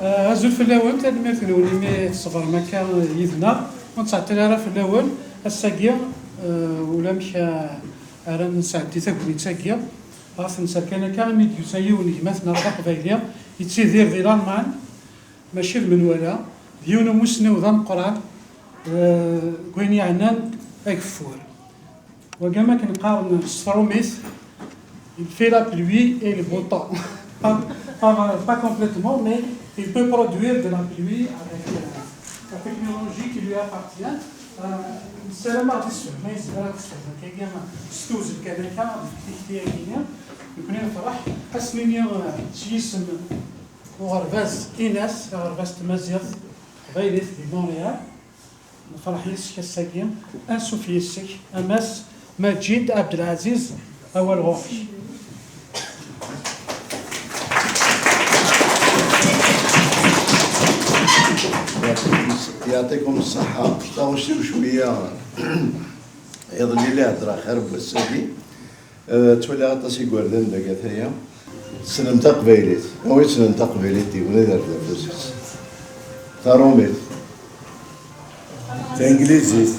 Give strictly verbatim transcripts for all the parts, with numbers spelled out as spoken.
Ah, azul fell-awen, tanemmirt-nwen imi tṣebrem akka yid-neɣ. Ur nettɛeṭṭil ara fell-awen. Ass-agi, ah, ulamek, ah, ara nesɛeddi tagnit-agi, ɣef tenser kan akka, imi d-yusa yiwen n gma-tneɣ d aqbayli, yettidir di Lalman, mačči d menwala, d yiwen umusniw d ameqqran, eh, deg wayen yeɛnan ageffur. Wagi am akken qqaren s tṛumit, il fait la pluie et le beau temps. Pas, pas, pas complètement, mais il peut produire de la pluie avec, euh, la technologie qui lui appartient. Euh, nessaram ad aɣ-d-issefhem, ma yezmer ad d-issefhem akkagi s tewzel kan akka, deg tikti-agi-nni, nekkni nefṛeḥ. Ad s-nini, euh, s yisem uɣerbaz Inas, aɣerbaz n tmaziɣt teqbaylit di Montréal. Nefṛeḥ yis-k ass-agi, ansuf yis-k, a Mass Maǧid Abdelaziz, awal ɣur-k. يعطيكم الصحة. Taɣect-iw cwiya, iḍelli la heddreɣ xir n wass-agi. Eh, ttwaliɣ aṭas igerdan deg ataya. Tessnem taqbaylit. Anwa yessnen taqbaylit, yiwen ad yerr afus-is. Taṛumit. Tanglizit.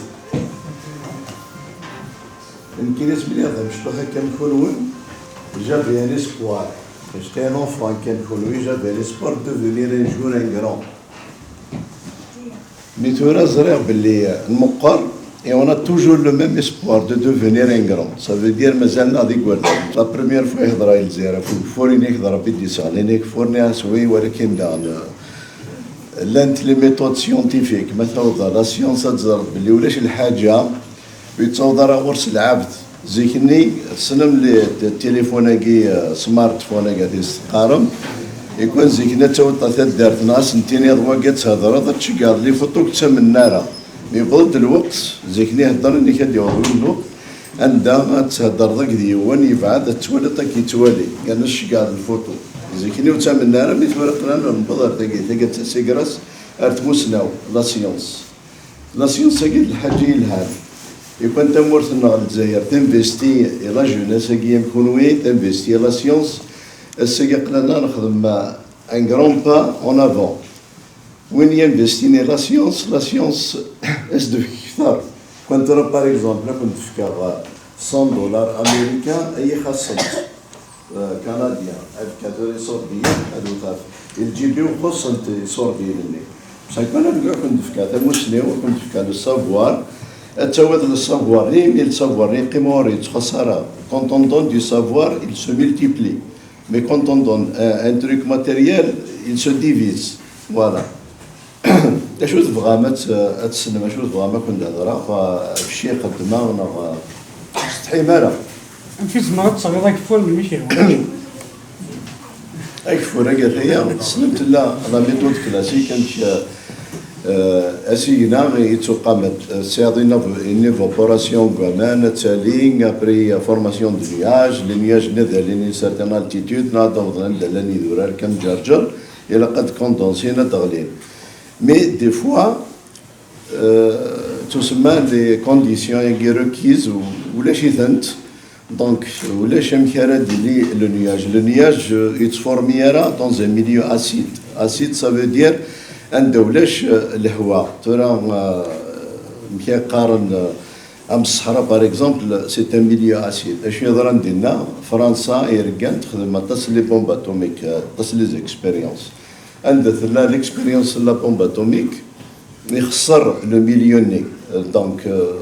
Nekkini asmi lliɣ d amecṭuḥ akka am kunwi, j'avais un espoir. J'étais un enfant akka am kunwi, j'avais l'espoir de devenir un jour un grand. Mi tura ẓriɣ belli nmeqqer, et on a toujours le même espoir de devenir un grand. Ça veut dire mazal-neɣ d igerdan. La première fois i hedreɣ i Lezzayer ɣef ugeffur, ini-ak d Rebbi i d-yesseɣlin ageffur, nniɣ-as oui, walakin daɣen, euh, llant les méthodes scientifiques. Ma tawḍeḍ ɣer la science, ad teẓreḍ belli ulac lḥaǧa ur yettaweḍ ara ɣur-s lɛebd. Zik-nni, tessnem li-, t-, tilifun-agi, eh, smartphone-agi ad s-teqqarem. Ikun zik-nni ad tawiḍ taddart neɣ ad s-tiniḍ wagi ad thedreḍ, ad tceggɛeḍ les photos ur k-ttamnen ara. Mi yewweḍ-d lweqt, zik-nni heddren-ik ad d-yaweḍ lweqt, anda ad thedreḍ akked yiwen yebɛed, ad twaliḍ ad k-yettwali, yerna tceggɛeḍ lfuṭu. Zik-nni ur ttamen ara, mi tura qqlen newweḍ ar tagi, tagi d tasigras ar tmusnaw, la science. La science-agi d lḥaǧa yelhan. Iban tamurt-nneɣ n Lezzayer tinvesti i la jeunesse-agi am kunwi, tinvesti i la science. Ass-agi aql-aneɣ nexdem un grand pas en avant. Win yinvestin i la science, la science ad s-d-tefk kter. Kan tura, par exemple, ad kent-d-fkeɣ cent dollars américains, ay ixaṣṣen. Euh, canadien, ad fkeɣ tura iṣurdiyen, ad wteɣ lǧib-iw xuṣṣen-t iṣurdiyen-nni. Bṣah kan ad, ad kent-d-fkeɣ tamussni, ad kent-d-fkeɣ le savoir, ad tawiḍ le savoir-nni, imi le savoir-nni yeqqim ur yettxaṣṣa ara. Quand on donne du savoir, il se multiplie. Mais quand on donne un, un truc matériel, il se divise. Voilà. Acu tebɣam ad t-, ad tessnem, acu tebɣam ad kent-d-hedreɣ, ɣef cci xeddmeɣ neɣ, ur tsetḥim ara? Amek i tzemreḍ ad tesseɣliḍ ageffur melmi k-yehwa? Ageffur-agi ata-ya, tessnem tella la méthode classique, amek, euh, asigna yettuqam-d, euh, tesɛiḍ une év-, une évaporation deg waman, ad tali, après, euh, formation de nuages, les nuages-nni ad alin une certaine altitude, neɣ ad awḍen anda llan idurar kan ǧerǧer, ilaq ad condensin, ad d-ɣlin. Mais des fois, euh, tusemma les conditions-agi requises, u-, ulac-itent. Donc, ulac amek ara d-yili le nuage. Le nuage, euh, yettformi ara dans un milieu acide. Acide, ça veut dire anda ulac, euh, lehwa. Tura, euh, amek ay qqaren, euh, am ṣṣeḥra, par exemple, c'est un milieu acide. Acu yeḍran dinna? Fransa, ireggan, texdem aṭas les bombes atomiques, euh, aṭas les expériences. Anda tella l'expérience n la bombe atomique, ixeṣṣer le milieu-nni. Donc, euh,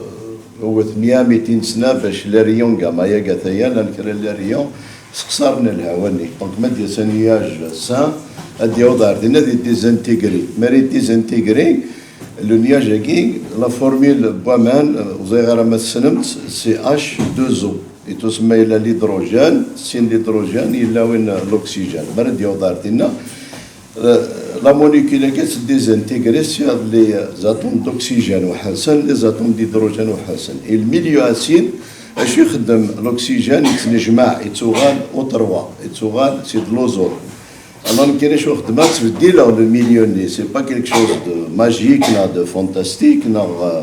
wwet mya mitin sna bac les rayons gamma-agi ata-ya, llan kra les rayons sexṣaren lhawa-nni. Donc, ma d-yas un nuage sain, ad d-yaweḍ ar din, ad yeddizintigri. Mi ara yeddizintigri, le nuage-agi, la formule n waman, euh, ur ẓriɣ ara ma tessnem-tt, c'est H deux O. Yettusemma yella l'hydrogène, sin l'hydrogène, yella win, euh, l'oxygène. Mi ara d-yaweḍ ar dinna, euh, la molécule-agi ad teddizintigri, tesɛiḍ les atomes d'oxygène weḥd-sen, les atomes d'hydrogène weḥd-sen. Et le milieu acide, acu ixeddem l'oxygène? Yettnejmaɛ, yettuɣal au trois, yettuɣal c'est de l'ozone. Alors, nekkini acu xeddmeɣ, ttbeddileɣ le milieu-nni, c'est pas quelque chose de magique, neɣ de fantastique, neɣ, euh,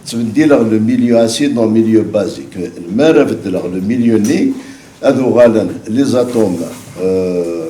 ttbeddileɣ le milieu acide en milieu basique. Mi ara beddleɣ le milieu-nni, ad uɣalen les atomes, euh,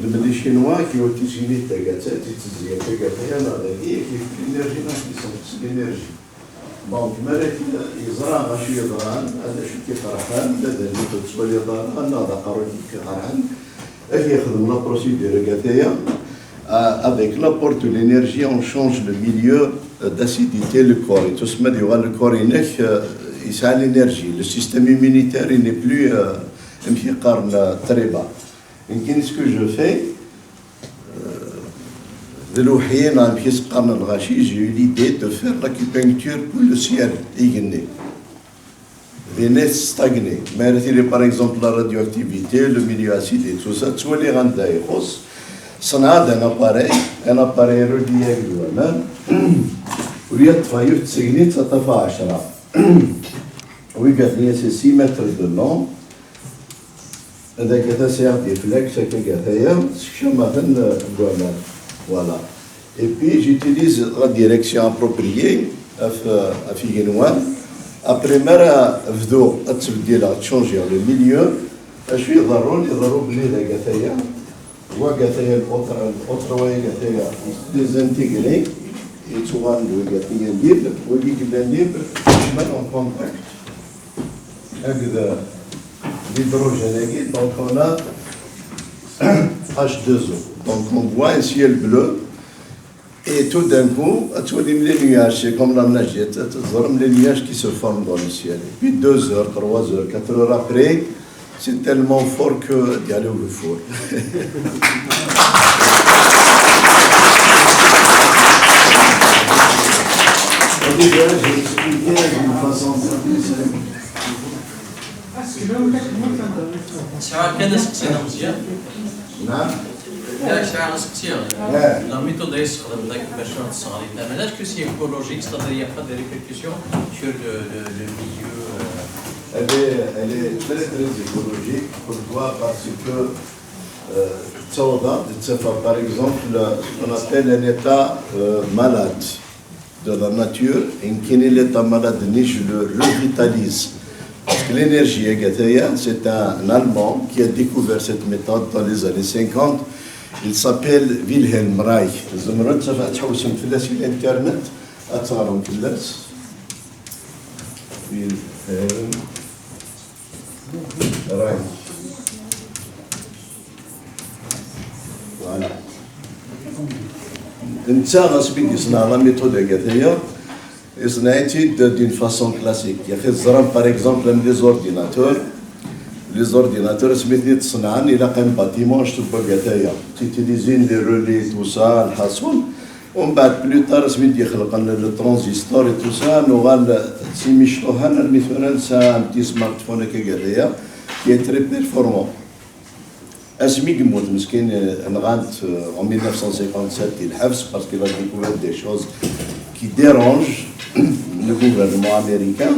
ixeddmen les Chinois, qui ont utilisé tagata, d tizya tagata, ya neɣ dagi, qui fait l'énergie, neɣ qui sont l'énergie. Donc, ma ara yeẓra acu yeḍran, d acu k-iqerḥen, d acu ur tettwaliḍ ara, neɣ d aqerruy-ik i k-iqerḥen, ad k-yexdem la procédure, gataya, euh, avec l'apport de l'énergie, on change le milieu, euh, d'acidité, le corps. Et tout ça, yuɣal le corps-inek, euh, yesɛa l'énergie. Le système immunitaire, il n'est plus, euh, amek i qqaren, euh, très bas. Nekkini, ce que je fais, euh, d lewḥi, neɣ amek i s-qqaren lɣaci, j'ai eu l'idée de faire l'acupuncture pour le ciel, igenni. Din i testagni. Mi ara tili, par exemple, la radioactivité, le milieu acidique, tout ça, ttwaliɣ anda ixuṣṣ. Ṣenɛeɣ-d un appareil, un appareil relié avec waman. Ur yeṭṭef yiwet n tegnit, ad taf ɛecra. Wi gaten-as six mètres de long. Anda akka tasiɛet d-yeflak, akka gataya, sekcamaten, euh, deg waman. Voilà. Et puis, j'utilise la direction appropriée, af, af igenwan. Après, mi ara bduɣ ad ttbeddileɣ, ad changeɣ le milieu, acu iḍerrun? Iḍerru belli d agataya, wa gataya, l'autre, l'autre wa gataya, désintégré, yettɣan d wa gataya libre, wagi yella libre, kecmen en contact. Avec l'hydrogène, donc on a H deux O. Donc on voit un ciel bleu et tout d'un coup, tu vois les nuages, c'est comme la neige, tu vois les nuages qui se forment dans le ciel. Et puis deux heures, trois heures, quatre heures après, c'est tellement fort que d'y aller au four. Au début, j'ai expliqué d'une façon simple. Sɛiɣ kan aseqsi d ameẓyan. نعم. Yak sɛiɣ aseqsi. Ouais. La méthode ay tesxedmeḍ akken bac ad tesseɣliḍ aman, est-ce que c'est écologique, c'est-à-dire il n'y a pas de répercussions sur le, le, le milieu euh, Elle est, elle est très, très écologique. Pourquoi? Parce que euh, تصور, par exemple, ce qu'on appelle un état euh, malade de la nature, et qui est l'état malade, je le revitalise. Parce que l'énergie, c'est un Allemand qui a découvert cette méthode dans les années cinquante. Il s'appelle Wilhelm Reich. Tzemrem ad taf-, ad tḥewsem fell-as i l'internet, ad teɣrem fell-as. Wilhelm Reich. Voilà. Netta asmi i d-yesneɛ la méthode agataya, yesneɛ-itt-id d'une façon classique. Yaxi teẓram, par exemple, am les ordinateurs. Les ordinateurs, asmi ten-id-ṣenɛen, ilaq un bâtiment, acu tewwa agataya. Titilisé, les relais, tout ça, lḥaṣun. Umbeɛd, plus tard, asmi d-yexleqen le transistor et tout ça, nuɣal d timicṭuḥin, armi tura nesɛa un petit smartphone akka agataya, qui est très performant. Asmi yemmut meskin, euh, nɣan-t, euh, en mille neuf cent cinquante-sept di lḥebs, parce qu'il a découvert des choses qui dérange le gouvernement américain.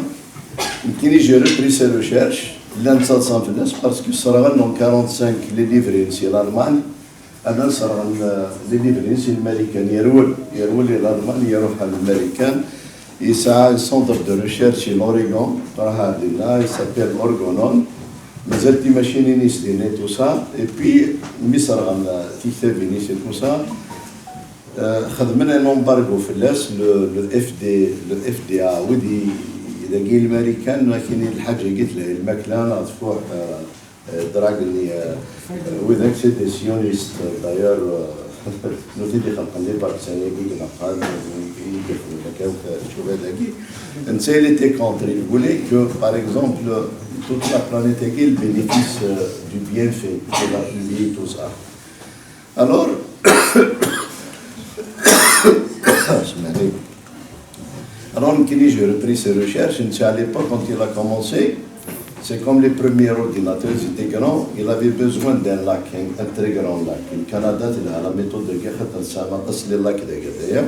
Nekkini, j'ai repris ces recherches, llan ttaḍsan fell-as, parce que sserɣen en quarante-cinq les livres si l'Allemagne, aman sserɣen, euh, les livres si l'Américain, yerwel, yerwel i l'Allemagne, iruḥ ɣer l'Américain, yesɛa un centre de recherche en Oregon, ruḥ ɣer dinna, il s'appelle Orgonon, mazal timacinin-is dinna et tout ça, et puis mi sserɣen, euh, tiktabin-is et tout ça, euh, xedmen un embargo fell-as, le, le F D, le F D A, wid i, dagi l'Américain, lakin lḥaǧa-agi telha i lmakla, neɣ tfuḥ, euh, euh, drag-nni, euh, euh, widak c'est des sionistes, d'ailleurs, euh, nutni i d-ixelqen les vaccins-agi, i d-ixelqen, i d-ixelqen akka, euh, ccɣel-agi. Netta, il était contre, il voulait que, par exemple, toute la planète-agi, elle bénéficie, euh, du bienfait de la pluie, tout ça. Alors, alors, nekkini, j'ai repris ses recherches. Netta, à l'époque, quand il a commencé, c'est comme les premiers ordinateurs, ils étaient grands, il avait besoin d'un lac, un, un très grand lac. Le Canada, il a la méthode de guerre, c'est un lac de guerre.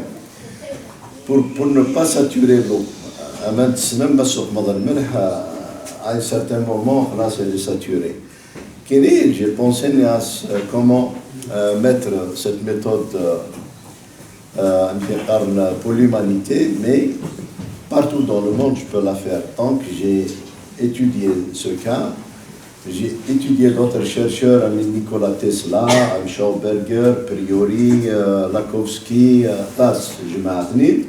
Pour, pour ne pas saturer l'eau. Aman tessnem, ma tsuqmeḍ lmelḥ, à un certain moment, là, c'est saturé. Kini, j'ai pensé à ce, euh, comment, euh, mettre cette méthode, euh, euh, pour l'humanité, mais partout dans le monde, je peux la faire. Donc, j'ai étudié ce cas. J'ai étudié d'autres chercheurs, comme Nikola Tesla, comme Schauberger, Priori, euh, Lakhovsky, euh, tas, je m'admire.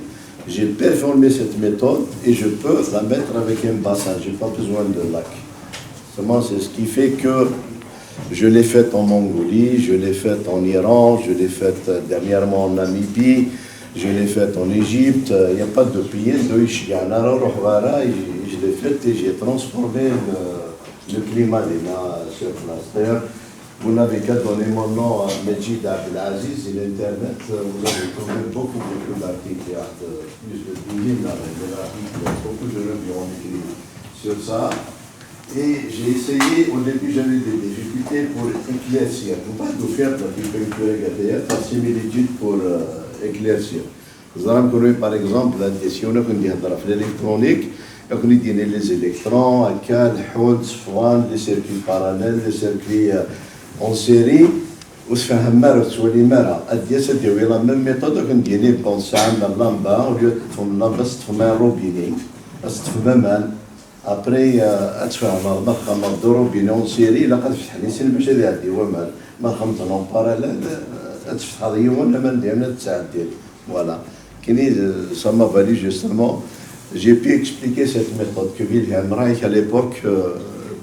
J'ai performé cette méthode et je peux la mettre avec un bassin. J'ai pas besoin de lac. Seulement, c'est ce qui fait que je l'ai faite en Mongolie, je l'ai faite en Iran, je l'ai faite, euh, dernièrement en Namibie, je l'ai faite en Égypte. Euh, il n'y a pas de pays, de Ishigahara, Rohwara, et je l'ai faite et j'ai transformé le, le climat des nains sur place. D'ailleurs, vous n'avez qu'à donner mon nom à Majid Abdelaziz sur Internet, euh, vous allez trouver beaucoup, beaucoup d'articles. Il y a, euh, plus de dix mille articles, beaucoup de gens qui ont écrit sur ça. Et j'ai essayé, au début, j'avais des difficultés pour éclaircir. Faut pas tout faire dans une peinture, c'est simili-ǧid pour, euh, éclaircir. Vous avez, par exemple, la décision qu'on dit de l'électronique, on dit les électrons, les circuits parallèles, les circuits, euh, en série, ou se faire un mère, soit les mères, à dire c'est de la même méthode qu'on dit les bons, ça, la lamba, au lieu de tomber la lamba, c'est de tomber un robinet, c'est de tomber un Après, euh, ad tfehmeḍ, ma txedmeḍ deux robinets en série, ilaq ad fetḥen i sin bac ad iɛeddi waman. Ma txedmeḍ-ten en parallèle, euh, ad tfetḥeḍ yiwen, aman diɣen ad ttɛeddin. Voilà. Kini, euh, ça m'a valu justement, j'ai pu expliquer cette méthode que Wilhelm Reich, à l'époque, euh,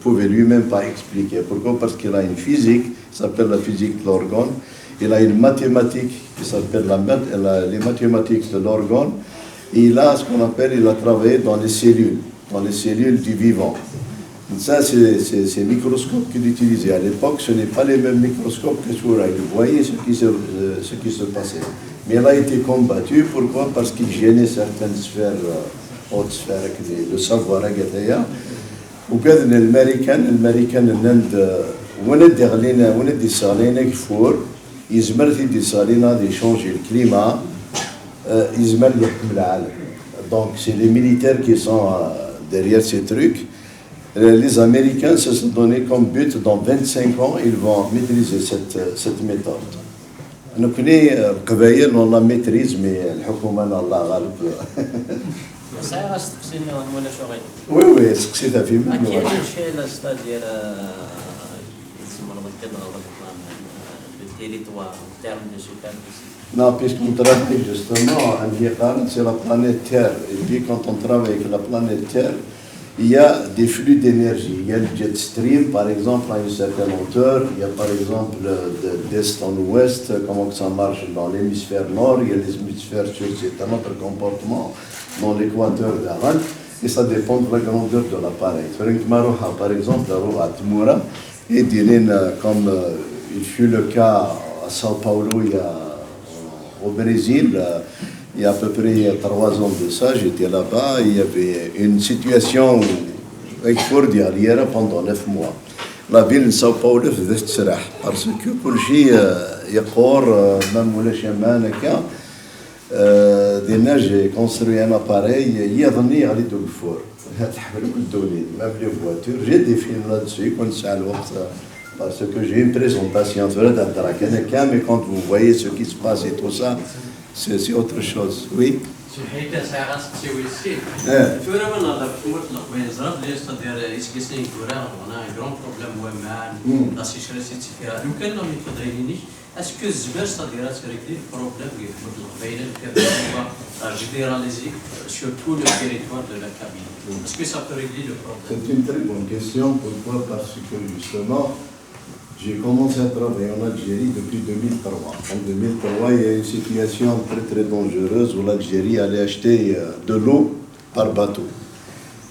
pouvait lui-même pas expliquer. Pourquoi ? Parce qu'il a une physique, qui s'appelle la physique de l'orgone. Il a une mathématique qui s'appelle la math-, la, les mathématiques de l'orgone. Et il a ce qu'on appelle, il a travaillé dans les cellules, dans les cellules du vivant. Ça, c'est, c'est, ces microscopes qu'il utilisait à l'époque, ce n'est pas les mêmes microscopes que tura. Il voyait ce qui se, euh, ce qui se passait. Mais il a été combattu, pourquoi ? Parce qu'il gênait certaines sphères, euh, hautes sphères, avec les, le savoir, Agathaya. Ugaden l'Américain, l'Américain, nnan-d, euh, win ad d-iɣlin, win ad d-isseɣlayen ageffur, yezmer ad t-id-isseɣlin, ad ichanger le climat, euh, yezmer ad yeḥkem lɛalem. Donc, c'est les militaires qui sont, euh, derrière ces trucs. Euh, les Américains se sont donné comme but, dans vingt-cinq ans, ils vont maîtriser cette, euh, cette méthode. Nekkni, euh, Leqbayel, on la maîtrise, mais lḥukuma-nneɣ, Allah ɣaleb. Sɛiɣ asteqsi nniḍen, ma ulac aɣilif. Oui, oui, seqsi-t ɣef yiman-nwen. Akken, c'est-à-dire, euh, tzemreḍ ad d-tiniḍ, euh, le territoire en termes de superficie. Non, puisqu'on travaille justement, am d-yeqqaren, c'est la planète Terre. Et puis quand on travaille avec la planète Terre, il y a des flux d'énergie. Il y a le jet stream, par exemple, à une certaine hauteur. Il y a, par exemple, de, d'est en ouest, comment que ça marche dans l'hémisphère nord. Il y a l'hémisphère sud, c'est un autre comportement dans l'équateur d'Aran. Et ça dépend de la grandeur de l'appareil. Tura nekk ma ruḥeɣ, par exemple, ruḥeɣ ɣer tmura, et d-inin, euh, comme, euh, il fut le cas à São Paulo, il y a, au Brésil, euh, il y a à peu près trois ans de ça, j'étais là-bas, il y avait une situation, il faut dire, pendant neuf mois. La ville de São Paulo, parce que kulci, euh, yeqqur, euh, même ulac aman akka. Euh, dinna, j'ai construit un appareil, yiḍ-nni yeɣli-d ugeffur. Tḥemmel akk ddunit, même les voitures. J'ai des films là-dessus, quand c'est à l'heure, ça, parce que j'ai une présentation, tura d-heddreɣ kan akka, mais quand vous voyez ce qui se passe et tout ça, c'est, c'est autre chose. Oui. Smeḥ-iyi kan, sɛiɣ aseqsi wis sin. Eh. Tura ma nehder ɣef tmurt n Leqbayel, ẓriɣ belli, c'est-à-dire, iseggasen i yeddura, on a un grand problème n waman, la sécheresse, et cetera. Lukan la méthode-agi-inek, est-ce que tezmer, c'est-à-dire, ad trégli le problème deg tmurt n Leqbayel, amek ad généraliser sur tout le territoire de la Kabylie? Est-ce que ça peut régler le problème? C'est une très bonne question. Pourquoi? Parce que justement, j'ai commencé à travailler en Algérie depuis deux mille trois. En deux mille trois, il y a une situation très, très dangereuse où l'Algérie allait acheter, euh, de l'eau par bateau.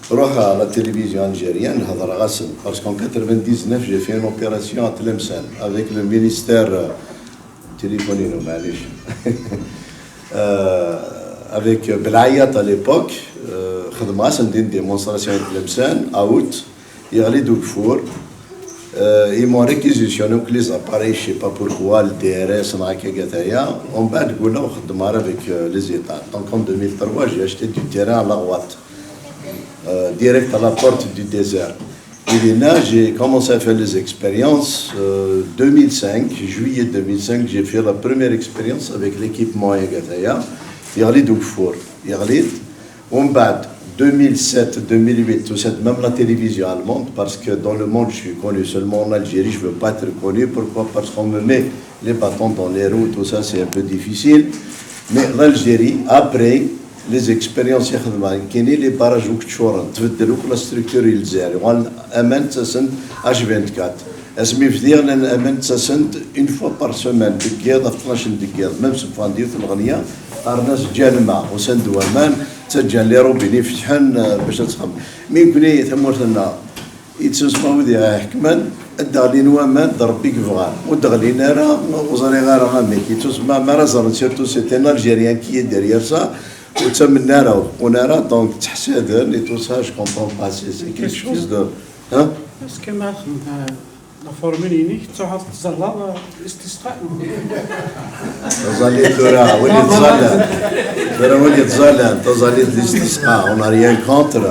Ruḥ à la télévision algérienne, hedreɣ-asen, parce qu'en quatre-vingt-dix-neuf, j'ai fait une opération à Tlemcen avec le ministère, euh, téléphone-inu, معليش. Euh, avec Belaïat à l'époque, euh, xedmeɣ-asen une démonstration à Tlemcen, à août, yeɣli-d ugeffur. Euh, ils m'ont réquisitionné les appareils, je sais pas pourquoi, le D R S, neɣ akka gataya. En bas, de là, on a avec, euh, les États. Donc en deux mille trois, j'ai acheté du terrain à Larouat, euh, direct à la porte du désert. Et là, j'ai commencé à faire les expériences. Euh, deux mille cinq, juillet deux mille cinq, j'ai fait la première expérience avec l'équipement Egataya. Yeɣli-d ugeffur. Yeɣli-d. ومن بعد, deux mille sept, deux mille huit, tout ça, même la télévision allemande, parce que dans le monde, je suis connu. Seulement en Algérie, je veux pas être connu. Pourquoi? Parce qu'on me met les bâtons dans les roues, tout ça, c'est un peu difficile. Mais l'Algérie, après les expériences, nekkini, les barrages akk ččuren, tbeddel akk la structure n Lezzayer, uɣalen aman ttasen-d H vingt-quatre. Asmi bdiɣ, llan aman ttasen-d une fois par semaine, deg yiḍ, ɣef tnac n deg yiḍ, même seg Fandi, yiwet n Lɣenya, qqaren-as Ǧalma, usan-d waman, ttaǧǧan les robinets fetḥen, eh, bac ad txemmem. Mi nekkni, tamurt-nneɣ, yettusma wid i ɣ-iḥekmen, ad d-ɣlin waman, d Rebbi i yebɣan. Ur d-ɣlin ara, ur ẓriɣ ara amek. Yettusma, mi ara ẓren, surtout, c'est un Algérien qui est derrière ça, ur ttamen ara, ur qqun ara, donc ttḥessaden et tout ça, je comprends pas, c'est, c'est quelque chose de, hein? Est-ce que ma, euh, la formule-inek, ttuɣ ad tettẓallaḍ, euh, l'istisqa? Taẓallit tura, win yettẓallan. Tura win yettẓallan, taẓallit d l'istisqa, on n'a rien contre.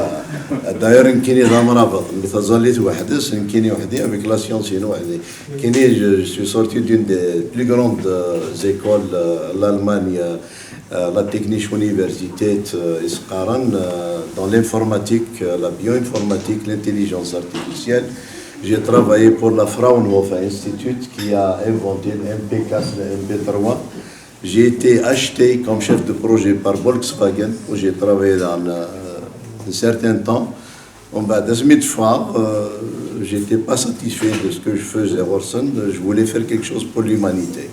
D'ailleurs, nekkini d amrabeḍ, mais taẓallit weḥd-s, nekkini weḥd-i, avec la science-inu weḥd-i. Nekkini, je, je suis sorti d'une des plus grandes, euh, écoles, euh, l'Allemagne, euh, euh, la Technische Universität, euh, i s-qqaren, euh, dans l'informatique, euh, la bioinformatique, l'intelligence artificielle. J'ai travaillé pour la Fraunhofer Institut qui a inventé le M P quatre, le M P trois. J'ai été acheté comme chef de projet par Volkswagen, où j'ai travaillé dans, euh, un certain temps. ومن بعد, asmi d-ffɣeɣ, euh, j'étais pas satisfait de ce que je faisais ɣur-sen. Je voulais faire quelque chose pour l'humanité.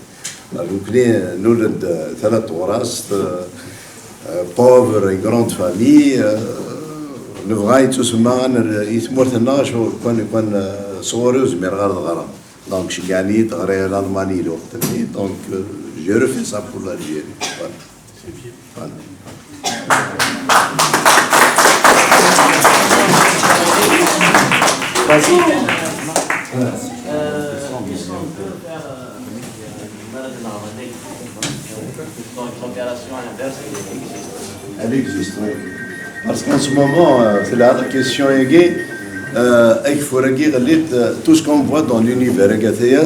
Nekkni nuled, euh, tala n tɣurast, euh, euh, pauvre, une grande famille, euh, nebɣa, yettusemma, ad nerr i tmurt-nneɣ acu kan, kan, euh, sɣur-i ur zmireɣ ara ad ɣreɣ. Donc, ceggɛen-iyi-d ɣriɣ l'Almani lweqt-nni, donc, euh, j'ai refait ça pour l'Algérie. Voilà. Voilà. Elle existe, oui. Parce qu'en ce moment, euh, c'est la question est, euh, avec Fouragui, euh, tout ce qu'on voit dans l'univers,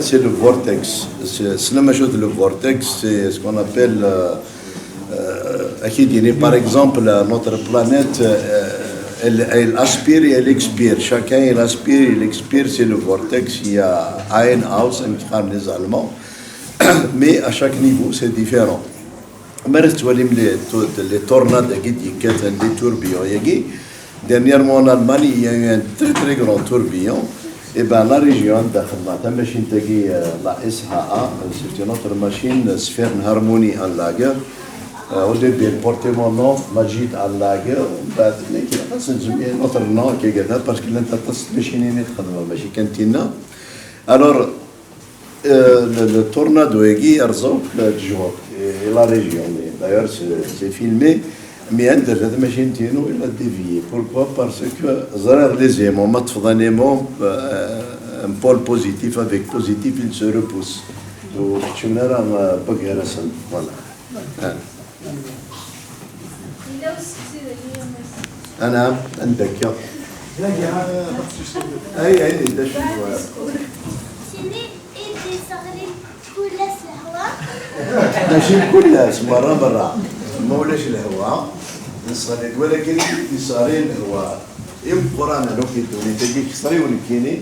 c'est le vortex. C'est, c'est le machin de le vortex, c'est ce qu'on appelle, euh, euh, à qui dit, par exemple, euh, notre planète, euh, elle, elle aspire et elle expire. Chacun, il aspire, il expire, c'est le vortex. Il y a Einhaus, les Allemands. Mais à chaque niveau, c'est différent. Mi ara tettwalim les, to-, les tornades-agi d-yekkaten, les tourbillons-agi, dernièrement en Allemagne, il y a eu un très, très grand tourbillon. Et ben, la région anda xedmeɣ tamacint-agi, euh, la S H A, euh, c'est une autre machine, euh, Sphärenharmonie-Anlage, euh, au début, elle portait mon nom, Majid Anlage, mbeɛd, nekk, xas nzem, notre nom, kagata, parce que llant aṭas n tmacinin i txedmeɣ, mačči kan tinna. Alors, euh, le, le tornado-agi yerẓa akk, euh, Tejhuṛt, et, et la région. Et d'ailleurs, c'est, c'est filmé. Mais anda tella tmacint-inu, il a dévié. Pourquoi? Parce que ẓriɣ les aimants, ma teṭṭfeḍ un aimant, euh, un pôle positif avec positif, il se repousse. Donc, tu n'as pas, euh, pas grâce à, voilà. Ah. Anɛam, anda akka? Ay, ay, d acu? Tili i d-isseɣlin kul ass lehwa. Mačči kul ass, merra, merra. Ma ulac lehwa, nesseɣli-d walakin i d-isseɣlin lehwa imeqqranen akk i ddunit-agi, kter i nekkini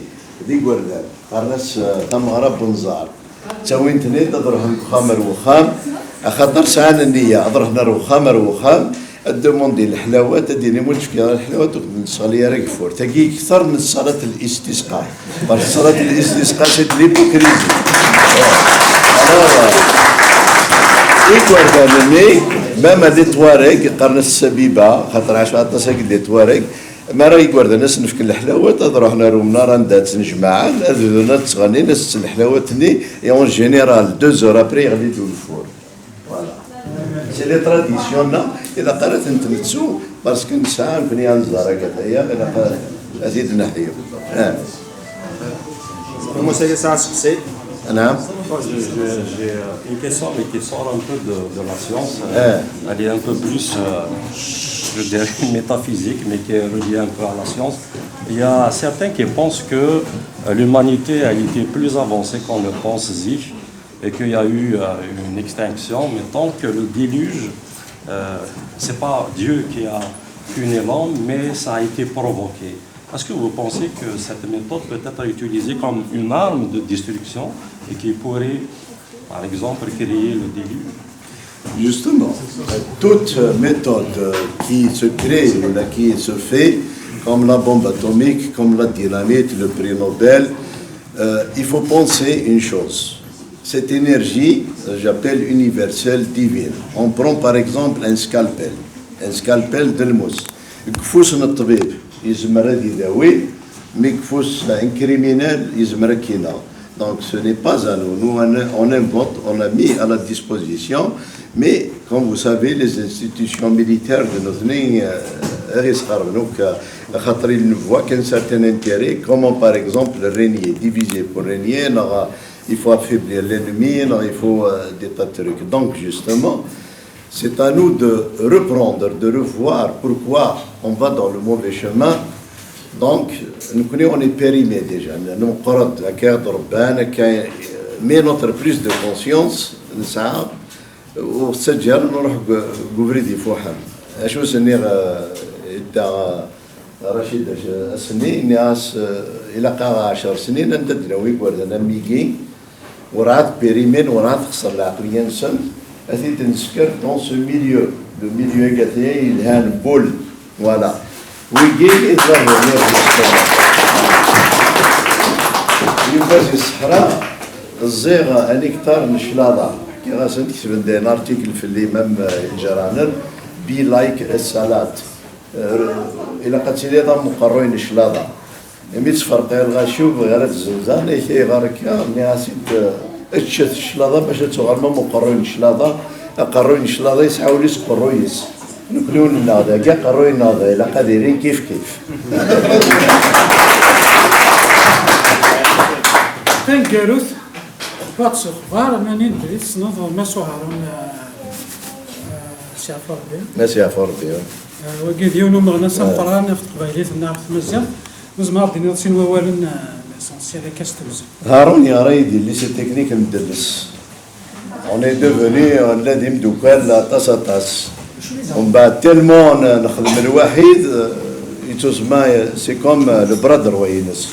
d igerdan. Qqaren-as, eh, tameɣra n wenẓar. Ttawin-ten-id ad ruḥen deg uxxam ar wexxam, axaṭer sɛan nniya ad ruḥen ar wexxam ar wexxam, ad d-mundi leḥlawat, ad d-inin ma ur d-tefkiḍ ara leḥlawat ur k-d-nesseɣli ara ageffur. Tagi kter n ṣṣalat l-istisqa. Parce que ṣṣalat l-istisqa, c'est de l'hypocrisie. Alors, igerdan-nni, même les Touaregs, qqaren-as Sabiba, xaṭer ɛacu aṭas akked les Touaregs, mi ara igerdan ad sen-fken leḥlawat, ad ruḥen ar umnar anda ttnejmaɛen, ad bdun ad ttɣennin, ad setten leḥlawat-nni, et en général, deux heures après, yeɣli-d ugeffur. Voilà. C'est les traditions-nneɣ, ilaq ara tent-nettu, parce que nesɛa nekni anẓar akka, ilaq ad t-id-neḥyu. Ah. Comment ça y est, ça a succès? Anɛam. Moi, je- je- J'ai euh, une question, mais qui sort un peu de, de la science. Euh, elle est un peu plus, euh, je dirais, métaphysique, mais qui est reliée un peu à la science. Il y a certains qui pensent que euh, l'humanité a été plus avancée qu'on ne pense, et qu'il y a eu euh, une extinction, mais tant que le déluge, euh, c'est pas Dieu qui a puni l'homme, mais ça a été provoqué. Est-ce que vous pensez que cette méthode peut être utilisée comme une arme de destruction et qui pourrait, par exemple, créer le déluge? Justement, toute méthode qui se crée ou là, qui se fait, comme la bombe atomique, comme la dynamite, le prix Nobel, euh, il faut penser une chose. Cette énergie, j'appelle universelle, divine. On prend par exemple un scalpel, un scalpel de lmousse. Deg ufus n ṭṭbib, yezmer ad idawi, mi deg ufus n criminel, yezmer ad k-ineɣ. Donc, ce n'est pas à nous. Nous, on, on invente, on a mis à la disposition, mais, comme vous savez, les institutions militaires de notre ligne, euh, donc, euh, ils ne voient qu'un certain intérêt, comment, par exemple, régner, diviser pour régner, il faut affaiblir l'ennemi, il faut euh, des tas de trucs. Donc, justement, c'est à nous de reprendre, de revoir pourquoi on va dans le mauvais chemin. Donc, nous connaissons, on est périmé déjà. Nous, mais notre prise de conscience, ça, ur tettaǧǧa ara nruḥ deg ubrid ifuḥen. Acu s-nniɣ, eh, idda Racid ass-nni, nniɣ-as, eh, ilaq-aɣ ɛecr snin anda d-nawi igerdan am wigi, werɛad périmen, werɛad texṣer lɛeqliya-nsen, ad t-id-nesker dans ce milieu, le milieu agati yelhan, boule, voilà. Wigi i ẓẓahen. Yuba si ṣṣeḥra, ẓẓiɣ aniktar n cclaḍa. Ḥkiɣ-asen, ketben-d un article fell-i, même, eh, iǧranen, be like a salad. Eh, ilaq ad tiliḍ am uqerruy n cclaḍa. Imi ttferqiɣ lɣaci ur bɣiɣ ara ad zzenzen, ak ayɣer akka? Nniɣ-as-id, eh, ččet cclaḍa bac ad tuɣalem am uqerruy n cclaḍa. Aqerruy n cclaḍa yesɛa ul-is uqerruy-is. Nekni ul-nneɣ dagi, aqerruy-nneɣ da, ilaq ad ilin kifkif. Taneggarut, tuɣ-d s uxbar, nnan-d belli tessneḍ Mass Uharun, eh, eh, Si Ɛfu Rebbi. Mass Ɛfu Rebbi. Eh, wagi d yiwen umeɣnas ameqqran ɣef teqbaylit neɣ ɣef tmaziɣt. Nezmer ad d-iniḍ sin wawalen, eh, l'essentiel akka s tewzel. Harun yeɣra-yi-d di lycée technique n Delles. On est devenu, nella d imeddukal aṭas, aṭas. Umbeɛd, tellement n-, nexdem lwaḥid, eh, yettusemma, eh, c'est comme, eh, le bras droit-ines.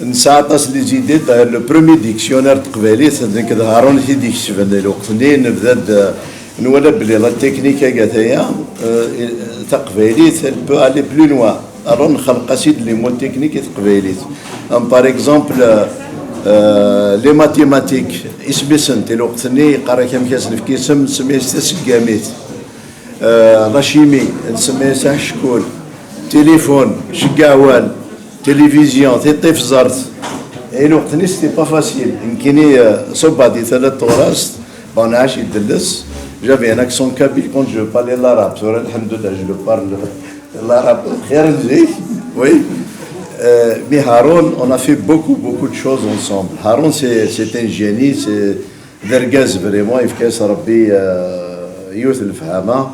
Nesɛa aṭas n les idées, d'ailleurs, le premier dictionnaire n teqbaylit, d nekk d Harun i t-id-ikesben di lweqt-nni, nebda-d, eh, nwala belli la technique agata-ya, eh, taqbaylit, elle peut aller plus loin. Alors, nxelq-as-id les mots techniques i teqbaylit. Am, par exemple, euh, les mathématiques, isem-isen, di lweqt-nni, yeqqar-ak amek ad s-nefk isem, nsemmi-as taseggamit. Euh, la chimie, nsemmi-as aḥeckul. Téléphone, ceggeɛwal, télévision, tiṭ tifẓert. Et lweqt-nni, c'était pas facile. Nekkini, euh, ṣubbeɣ di tala n tɣurast, bon, nɛac i Delles. J'avais un accent kabyle quand je parlais l'arabe. Tura, alhamdoulilah, je le parle. L'arabe, xir n zik, oui. Euh, mais Haroun, on a fait beaucoup, beaucoup de choses ensemble. Haroun, c'est, c'est un génie, c'est d argaz vraiment, yefka-as Rebbi, euh, yiwet n lefhama.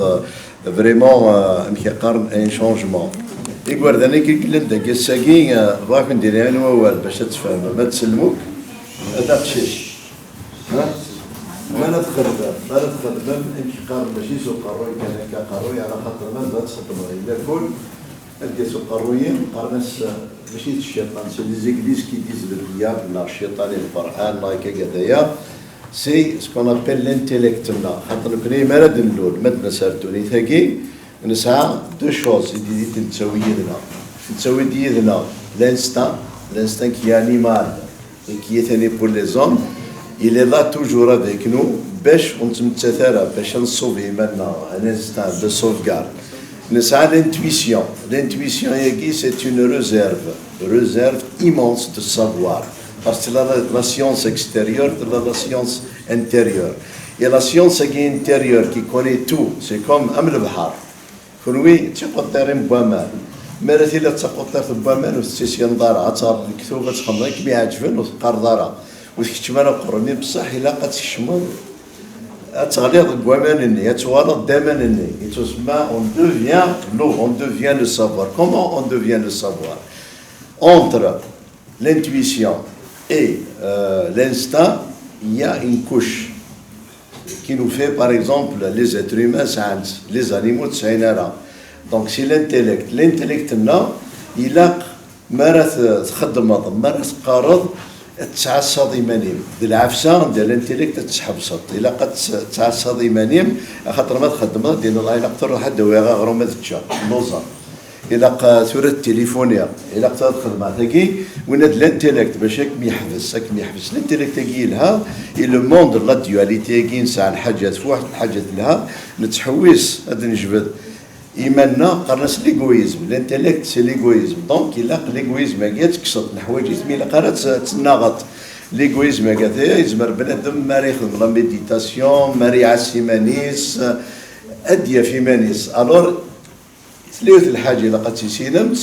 euh, vraiment, euh, amek i qqaren, un changement. Igerdan-agi i yellan dagi ass-agi, euh, bɣiɣ ad ken-d-iniɣ yiwen wawal bac ad tfehmem, ad tsellmem. D aqcic. Ha? Ma la txeddmem, ma la txeddmem, amek i qqaren, mačči s uqerruy kan akka, aqerruy, ala xaṭer ma ad txeddmeḍ, yella kul, ad d-yas uqerruy-im, qqaren-as, euh, mačči d cciṭan, c'est les églises qui disent le diable, neɣ cciṭan i Lqur'an, neɣ akka, akka, d'ailleurs, c'est ce qu'on appelle l'intellect-nneɣ. Xaṭer nekni, mi ara d-nlul, ma d-nas ar ddunit-agi, nesɛa deux choses i d-, i d-nettawi yid-neɣ. Nettawi-d yid-neɣ l'instinct, l'instinct qui est animal et qui est aimé pour les hommes, il est là toujours avec nous, bac ur nettmettat ara, bac ad nṣubb iman-nneɣ, un instinct de sauvegarde. Nesɛa l'intuition. L'intuition-agi, c'est une réserve, réserve immense de savoir. Parce que la, la, la science extérieure, la, la science intérieure. Et la science intérieure qui connaît tout, c'est comme am lebḥer. Kenwi d tiquṭṭirin n waman. Mi ara tiliḍ d taquṭṭirt n waman, ur tettisineḍ ara. Ad teɣreḍ lektub, ad txedmeḍ akken i kem-iɛeǧben, ur teqqareḍ ara. Ur tkeččem ara uqerruy-nni, bṣaḥ ilaq ad tkecmeḍ, ad teɣliḍ deg waman-nni, ad twalaḍ d aman-nni. Ittusemma, on devient l'eau, on devient le savoir. Comment on devient le savoir? Entre l'intuition et, euh, l'instinct, il y a une couche qui nous fait, par exemple, les êtres humains, sɛan-tt, les animaux, ur tt-sɛin ara. Donc, c'est l'intellect. L'intellect-nneɣ, ilaq, mi ara t-, txeddmeḍ, mi ara teqqareḍ, ad tettɛassaḍ iman-im. D lɛefsa, anda l'intellect ad tḥebseḍ. Ilaq ad tt-, tettɛassaḍ iman-im, axaṭer ma txeddmeḍ, ad d-tiniḍ, "Ah, ilaq truḥ ad d-awiɣ aɣrum ad ččeɣ." Lluẓeɣ. Ilaq, ah, tura ad tilifuniɣ, ilaq tura ad xedmeɣ tagi, winna d l'intellect bac ad kem-yeḥbes, ad kem-yeḥbes l'intellect-agi yelha, et le monde, la dualité-agi nesɛa lḥaǧa tfuḥ, lḥaǧa telha, nettḥewwis ad nejbed iman-nneɣ, qqaren-as l'égoïsme, l'intellect c'est l'égoïsme, donc ilaq l'égoïsme-agi ad tekkseḍ, neḥwaǧ-it, mi ilaq ara ad tt-, ad tennaɣeḍ. L'égoïsme-agi ata yezmer bnadem mi ara yexdem la méditation, mi ara iɛass iman-is, ad d-yaf iman-is. Alors, tella yiwet lḥaǧa ilaq ad tt-tissinemt,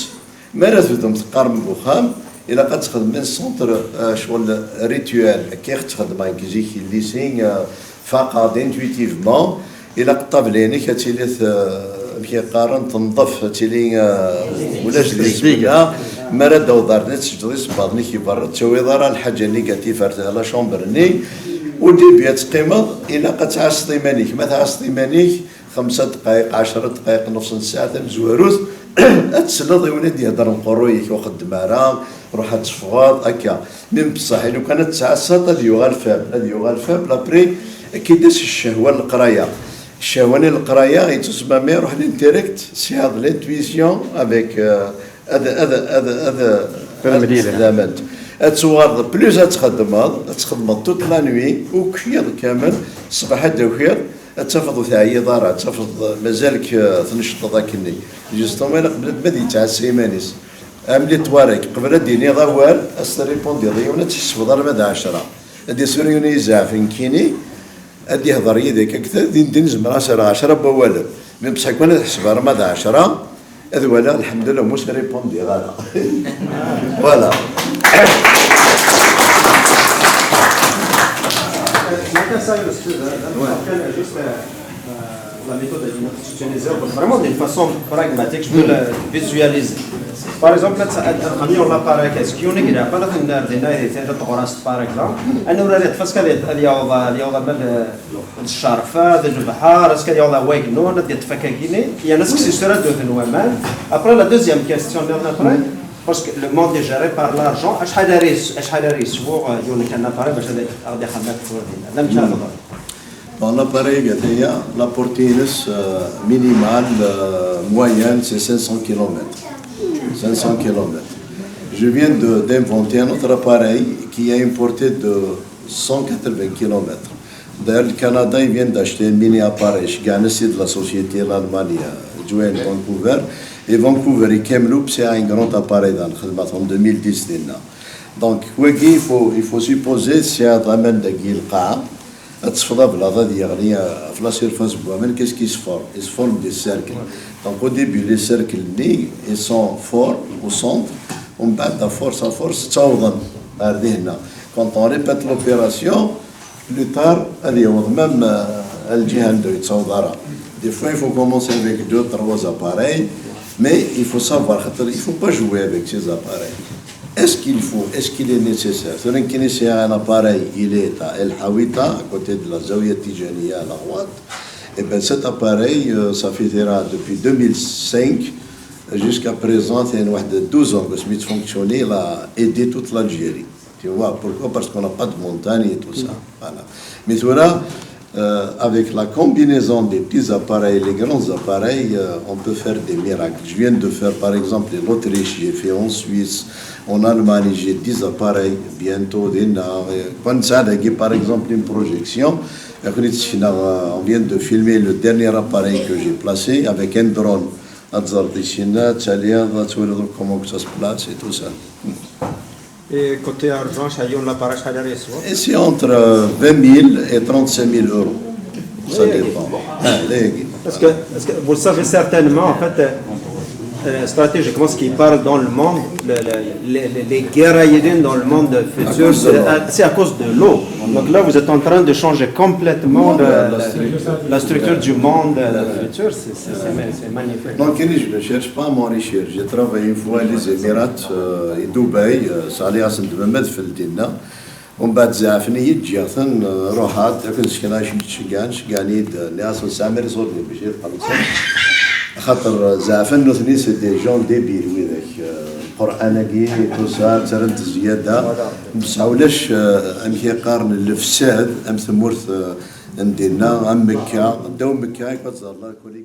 mi ara tebdum teqqarem deg uxxam, ilaq ad txedmem centre, euh, ccɣel rituel, akka i ɣ-ttxedmeɣ nekk zik i lycée, euh, faqeɣ-d intuitivement, ilaq ṭṭabla-inek ad tili t-, euh, amek i qqaren, tenḍef, ad tili, euh, ulac deg-s. Mi ara d-taweḍ ar din, ad tseǧǧeḍ isebbaḍen-ik i berra, ur ttawiḍ ara lḥaǧa négative ar la chambre-nni. Au début ad teqqimeḍ, ilaq ad tɛasseḍ iman-ik. Ma tɛasseḍ iman-ik, xemsa ddqayeq, ɛecra ddqayeq, nus n ssaɛa tamezwarut, ad tesleḍ i win ad d-iheddren qerruy-ik, ur xeddem ara, ruḥ ad teffɣeḍ, akka. Mi n beṣṣeḥ, i lukan ad tettɛassaḍ, ad yuɣal faible, ad yuɣal faible, après, ad k-id-tas ccehwa n leqraya. Ccehwa n leqraya, yettusemma mi iruḥ l'intellect, tesɛiḍ l'intuition avec, euh, ad, ad, ad, ad, ad texdament. Ad tuɣaleḍ, plus ad txeddmeḍ, ad txeddmeḍ toute la nuit, ukyiḍ kamel, ṣṣbeḥ ad d-takiḍ, ad tafeḍ ur teɛyiḍ ara, ad tafeḍ mazal-k, eh, tnecṭeḍ akkenni. Justement, ilaq bnadem ad yettɛassa iman-is. Am les trois règles, qbel ad d-tiniḍ awal, ad s-terripundiḍ i yiwen, ad tḥesbeḍ arma d ɛecra. Ad d-isur yiwen i izeɛfen nekkini, ad d-ihder yid-k akked din din zemreɣ ad s-rreɣ ɛecra n wawalen. Mi beṣṣeḥ kan ad ḥesbeɣ arma d ɛecra, ad walaɣ, lḥemdullah, mus ripundiɣ ara. Voilà. Maintenant, ça, je suis, euh, juste, euh, euh, la méthode que vous utilisez vraiment d'une façon pragmatique, je peux le visualiser. Par exemple, là, ça, un camion, l'appareil, qu'est-ce qu'il y a, il y a pas la fin de l'année, c'est le Torah, par exemple. Un horaire, parce qu'il y a, il y a, il y a, il y a, Ccerfa, d lebḥer, est-ce que yaḍ awag-nwen ad yeṭṭef akka-gini? Yerna seg sisra d-uten waman. Après, la deuxième question, bien après, parce que le monde est géré par l'argent, acḥal ara yes-, acḥal ara yeswu, euh, yiwen kan appareil bac ad, ad ixdem akka tura dinna? Lamek ara teḍru? Bon, l'appareil, atan, la portée-ines, euh, minimale, euh, moyenne, c'est cinq cents kilomètres. Cinq cents kilomètres. Je viens de, d'inventer un autre appareil qui a une portée de cent quatre-vingts kilomètres. D'ailleurs, le Canada, il vient d'acheter un mini appareil, je gagne, c'est de la société l'Allemagne, euh, Joint Vancouver. Et Vancouver, il كاملوا بسي un grand appareil dans le خدمة en deux mille dix dinna. Donc, wagi, il faut, il faut supposer c'est un domaine de Gilqa, ad tefḍ ablaḍ ad yeɣli, euh, ɣef la surface n waman, qu'est-ce qui se forme? Il se forme des cercles. Donc, au début, les cercles nni, ils sont forts au centre, ومن بعد, à force, à force, ttawḍen ar dinna. Quand on répète l'opération, plus tard, ad yaweḍ même, euh, à l'Jihando, yettaweḍ ara. Des fois, il faut commencer avec deux, trois appareils, mais il faut savoir, il faut pas jouer avec ces appareils. Est-ce qu'il faut, est-ce qu'il est nécessaire? Tura nekkini c'est un appareil, il est à El Hawita, à côté de la Zawiya Tijaniya, à la droite. Et bien, cet appareil, euh, ça fait, tura, depuis deux mille cinq jusqu'à présent, c'est une واحد douze ans que ça fonctionne, il a aidé toute l'Algérie. Tu vois, pourquoi? Parce qu'on n'a pas de montagne et tout ça. Voilà. Mais tura, euh, avec la combinaison des petits appareils et les grands appareils, euh, on peut faire des miracles. Je viens de faire, par exemple, l'Autriche, j'ai fait en Suisse, en Allemagne, j'ai dix appareils. Bientôt, dinna, euh, quand ça, par exemple, une projection, euh, on vient de filmer le dernier appareil que j'ai placé avec un drone. Ad tẓer di sina, ad taliḍ, ad twaliḍ comment que ça se place et tout ça. Et côté argent, ça y est, on l'a pas acheté à la réseau. Et c'est entre, euh, vingt mille et trente-cinq mille euros. Ça dépend. Ah, les... Parce que, parce que vous le savez certainement, en fait, euh, euh, stratégiquement, ce qui parle dans le monde, le, le, les, les, les guerres aériennes dans le monde futur, c'est à, c'est à cause de l'eau. Donc là, vous êtes en train de changer complètement le, la, la structure du monde, euh, futur. C'est, c'est, c'est, c'est magnifique. Donc, je ne cherche pas à m'enrichir. J'ai travaillé une fois les Émirats, euh, et Dubaï, euh, ça allait à Saint-Domingue, في الدنيا. ومن بعد زعفني، جيغتن، آه، روحات، لكن سكنا شي تشجعن، شجعني د-، ناس سامر صوتني بشير قبل. خاطر زعفن نوثني c'est des gens débiles ويدك، آه، القرآن أكي، tout ça، ترنت زيادة. بصح علاش، آه، أم كيقارن الفساد، أم ثمورت، آه، ندينا، أم مكة، داو مكة، كتزال الله كل